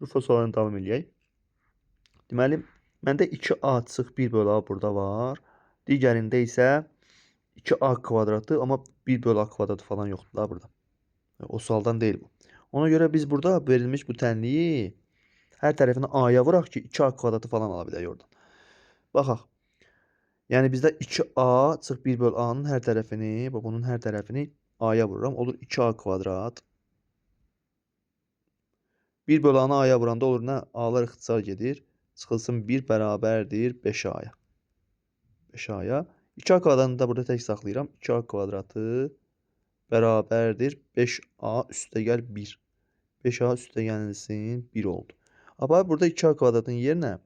Rufo sualını davam eləyək. Deməli, məndə 2A çıx 1 bölü A burada var. Digərində isə 2A kvadratı, amma 1 bölü A kvadratı falan yoxdur da burada. O sualdan deyil bu. Ona görə biz burada verilmiş bu tənliyi hər tərəfini A-ya vuraq ki, 2A kvadratı falan ala bilək oradan. Baxaq. Yəni bizdə 2A çıx 1 bölü A-nın hər tərəfini, bunun hər tərəfini A-ya vururam. Olur 2A kvadrat. 1 bölü A-nı A-ya vuranda olur nə? A-lar ixtisar gedir. Çıxılsın 1 bərabərdir 5A-ya. 5A-ya. 2A kvadratını da burada tək saxlayıram. 2A kvadratı bərabərdir 5A üstəgəl 1. 5A üstəgəlsin 1 oldu. Aparıb burada 2A kvadratının yerinə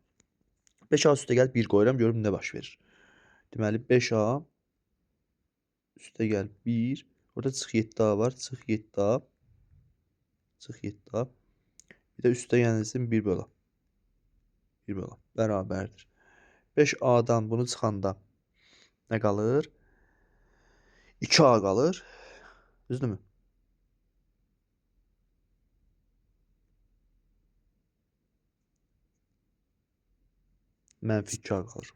5A üstəgəl 1 qoyuram. Görüm nə baş verir. Deməli 5A üstəgəl 1. Burada çıx 7A var. Çıx 7A. Çıx 7A. Bir də üstəgəlsin 1 bölü A. 1 bölü A bərabərdir. 5A-dan bunu çıxanda nə qalır? 2A qalır. Düzdürmü? Mənfi 2A qalır.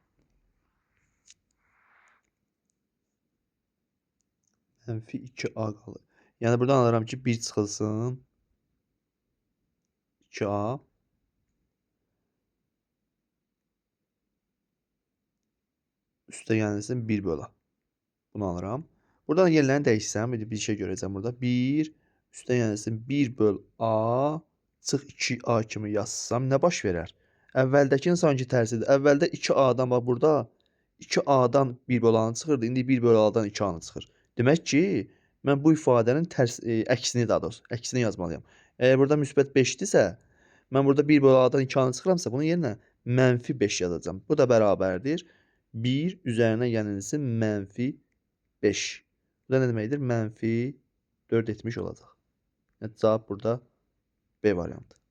Mənfi 2A qalır. Yəni buradan alıram ki, 1 çıxılsın. 2A. Üstəgəlsin 1 bölü A. Bunu alıram. Buradan yerlərini dəyişsəm, bir şey görəcəm burada. 1 üstəgəlsin 1 böl A çıx 2A kimi yazsam nə baş verər? Əvvəldəkinin sanki tərsidir. Əvvəldə 2A-dan bax burada 2A-dan 1 bölü A-nı çıxırdı. İndi 1 bölü A-dan 2A-nı çıxır. Demək ki, mən bu ifadənin tərs, əksini daha doğrusu, əksini yazmalıyam. Əgər burada müsbət 5-dirsə, mən burada 1 bölü A-dan 2A-nı çıxıramsa, bunun yerinə mənfi 5 yazacağam. Bu da bərabərdir. 1 üzərinə gəlilsin mənfi 5. Bu da nə deməkdir? Mənfi 4 etmiş olacaq. Yəni, cavab burada B variantı.